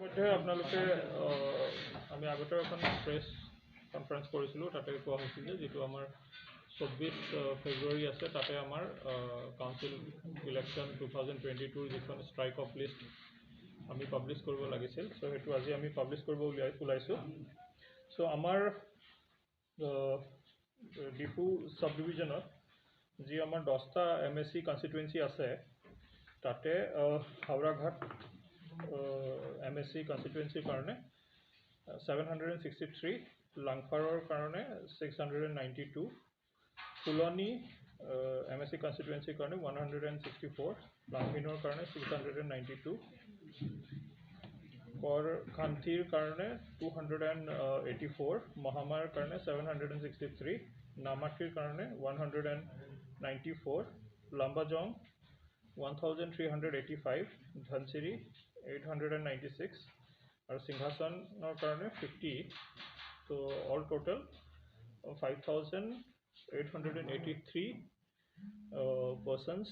ইতিমধ্যে আপোনালোকে আমি আগতে এখন প্ৰেছ কনফাৰেঞ্চ কৰিছিলোঁ, তাতে কোৱা হৈছিল যে যিটো আমাৰ 24 ফেব্ৰুৱাৰী আছে, তাতে আমাৰ কাউন্সিল ইলেকশ্যন 2022ৰ যিখন ষ্ট্ৰাইক অফ লিষ্ট আমি পাব্লিছ কৰিব লাগিছিল, চ' সেইটো আজি আমি পাব্লিছ কৰিব ওলাইছোঁ। চ' আমাৰ ডিফু চাব ডিভিজনত যি আমাৰ 10টা MAC constituency আছে, তাতে হাওৰাঘাট MAC কনষ্টিটুৱেঞ্চিৰ কাৰণে 763, লাংফাৰৰ কাৰণে 692, ফুলনি MAC কনষ্টিটুৱেঞ্চিৰ কাৰণে 164, লাংহিনৰ কাৰণে 692, কৰখান্তিৰ কাৰণে 284, মহামায়াৰ কাৰণে 763, নামাটিৰ কাৰণে 194, লাম্বাজং 1385, ধনশিৰি 896 আৰু সিংহাসনৰ কাৰণে 50। ত' অল টোটেল 5883 পাৰ্চনছ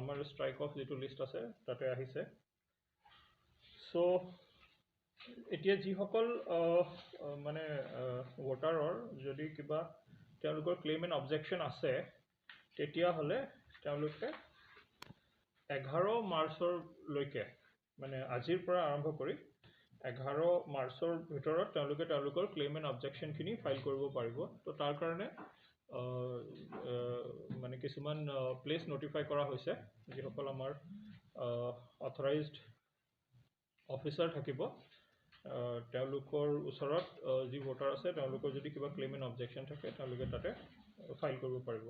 আমাৰ ষ্ট্ৰাইক অফ যিটো লিষ্ট আছে তাতে আহিছে। চ' এতিয়া যিসকল মানে ভোটাৰৰ যদি কিবা তেওঁলোকৰ ক্লেইম এণ্ড অবজেকশ্যন আছে, তেতিয়াহ'লে তেওঁলোকে 11 মাৰ্চৰলৈকে, মানে আজিৰ পৰা আৰম্ভ কৰি 11 মাৰ্চৰ ভিতৰত তেওঁলোকে তেওঁলোকৰ ক্লেইম এণ্ড অবজেকশ্যনখিনি ফাইল কৰিব পাৰিব। তো তাৰ কাৰণে মানে কিছুমান প্লেচ নটিফাই কৰা হৈছে, যিসকল আমাৰ অথৰাইজড অফিচাৰ থাকিব তেওঁলোকৰ ওচৰত যি ভোটাৰ আছে তেওঁলোকৰ যদি কিবা ক্লেইম এণ্ড অবজেকশ্যন থাকে তেওঁলোকে তাতে ফাইল কৰিব পাৰিব।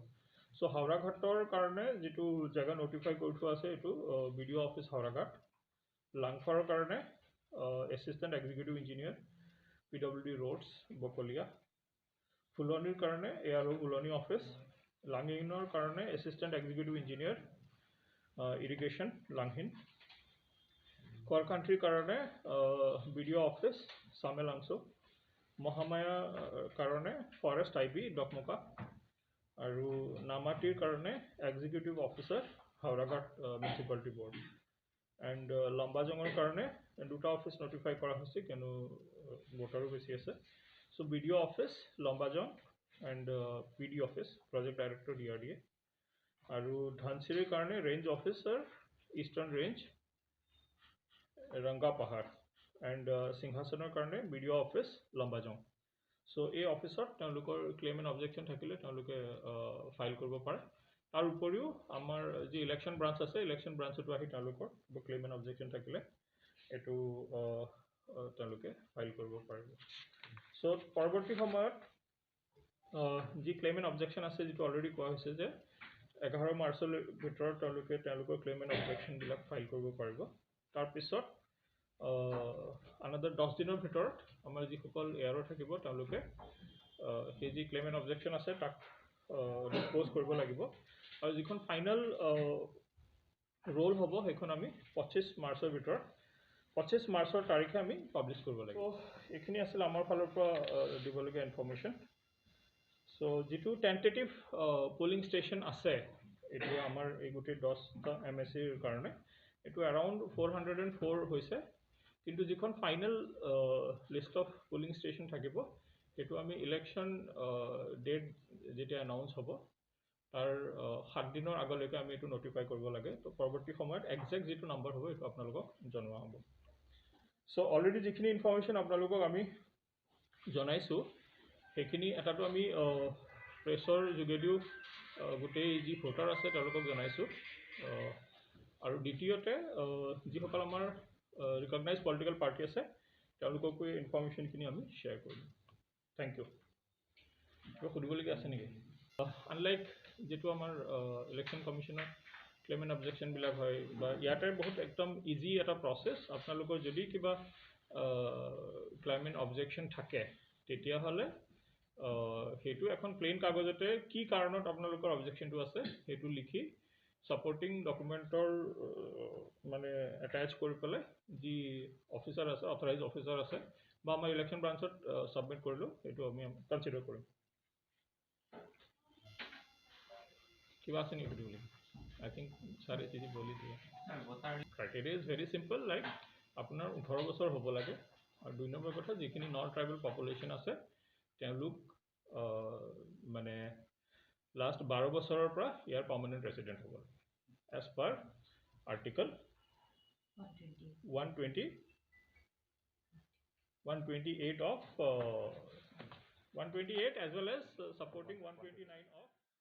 চ' হাওৰাঘাটৰ কাৰণে যিটো জেগা নটিফাই কৰি থোৱা আছে এইটো BDO office Howraghat, লাংফাৰৰ কাৰণে assistant executive engineer PWD roads Bokolia, ফুলনিৰ কাৰণে ARO ফুলনি অফিচ, লাংহিনৰ কাৰণে assistant executive engineer irrigation Langhin, কৰকান্ত্ৰীৰ কাৰণে BDO office Samelangso, মহামায়াৰ কাৰণে ফৰেষ্ট IB Dokmoka আৰু নামাটিৰ কাৰণে executive officer Howraghat municipality board and লম্বাজঙৰ কাৰণে দুটা অফিচ নটিফাই কৰা হৈছে, কিয়নো ভোটাৰো বেছি আছে। So BDO office Lambajong and PD office project director DRDA আৰু ধনশিৰিৰ কাৰণে range officer eastern range Rangapahar and সিংহাসনৰ কাৰণে BDO office Lambajong. চ' এই অফিচত তেওঁলোকৰ ক্লেইম এণ্ড অবজেকশ্যন থাকিলে তেওঁলোকে ফাইল কৰিব পাৰে। তাৰ উপৰিও আমাৰ যি ইলেকশ্যন ব্ৰাঞ্চ আছে, ইলেকশ্যন ব্ৰাঞ্চতো আহি তেওঁলোকৰ ক্লেইম এণ্ড অবজেকশ্যন থাকিলে এইটো তেওঁলোকে ফাইল কৰিব পাৰিব। চ' পৰৱৰ্তী সময়ত যি ক্লেইম এণ্ড অবজেকশ্যন আছে, যিটো অলৰেডি কোৱা হৈছে যে 11 মাৰ্চৰ ভিতৰত তেওঁলোকে তেওঁলোকৰ ক্লেইম এণ্ড অবজেকশ্যনবিলাক ফাইল কৰিব পাৰিব। তাৰপিছত আনাদাৰ 10 দিনৰ ভিতৰত আমাৰ যিসকল ARO থাকিব তেওঁলোকে সেই যি ক্লেইম এণ্ড অবজেকশ্যন আছে তাক ডিছপ'জ কৰিব লাগিব আৰু যিখন ফাইনেল ৰোল হ'ব সেইখন আমি 25 মাৰ্চৰ ভিতৰত, 25 মাৰ্চৰ তাৰিখে আমি পাব্লিছ কৰিব লাগিব। ত' এইখিনি আছিল আমাৰ ফালৰ পৰা দিবলগীয়া ইনফৰ্মেশ্যন। চ' যিটো টেণ্টেটিভ পলিং ষ্টেচন আছে এতিয়া আমাৰ এই গোটেই 10টা MACৰ কাৰণে এইটো এৰাউণ্ড 404 হৈছে, কিন্তু যিখন final list of polling station থাকিব সেইটো আমি ইলেকশ্যন ডেট যেতিয়া এনাউন্স হ'ব তাৰ 7 দিনৰ আগলৈকে আমি এইটো নটিফাই কৰিব লাগে। তো পৰৱৰ্তী সময়ত একজেক্ট যিটো নাম্বাৰ হ'ব এইটো আপোনালোকক জনোৱা হ'ব। চ' অলৰেডি যিখিনি ইনফৰ্মেশ্যন আপোনালোকক আমি জনাইছোঁ সেইখিনি এটাতো আমি প্ৰেছৰ যোগেদিও গোটেই যি ভোটাৰ আছে তেওঁলোকক জনাইছোঁ আৰু দ্বিতীয়তে যিসকল আমাৰ ৰিকগনাইজ পলিটিকেল পাৰ্টি আছে তেওঁলোককো এই ইনফৰ্মেশ্যনখিনি আমি শ্বেয়াৰ কৰিম। Thank you. কিবা সুধিবলগীয়া আছে নেকি? আনলাইক যিটো আমাৰ ইলেকশ্যন কমিশ্যনৰ ক্লেইম এণ্ড অবজেকশ্যনবিলাক হয় বা ইয়াতে বহুত একদম ইজি এটা প্ৰচেছ। আপোনালোকৰ যদি কিবা ক্লেইম এণ্ড অবজেকশ্যন থাকে তেতিয়াহ'লে সেইটো এখন প্লেইন কাগজতে কি কাৰণত আপোনালোকৰ অবজেকশ্যনটো আছে সেইটো লিখি ছাপৰ্টিং ডকুমেণ্টৰ মানে এটেচ কৰি পেলাই যি অফিচাৰ আছে, অথৰাইজ অফিচাৰ আছে বা আমাৰ ইলেকশ্যন ব্ৰাঞ্চত ছাবমিট কৰিলেও সেইটো আমি কনচিডাৰ কৰিম। কিবা আছে নেকি সুধিবলৈ? I think सारी चीज़ें बोली दी है। Criteria is very simple, like আপোনাৰ 18 বছৰ হ'ব লাগে আৰু দুই নম্বৰ কথা, যিখিনি নন ট্ৰাইবেল পপুলেশ্যন আছে, তেওঁলোক মানে লাষ্ট 12 বছৰৰ পৰা ইয়াৰ পাৰ্মানেণ্ট ৰেচিডেণ্ট হ'ব লাগে as per Article 128 of 128 as well as supporting 129 of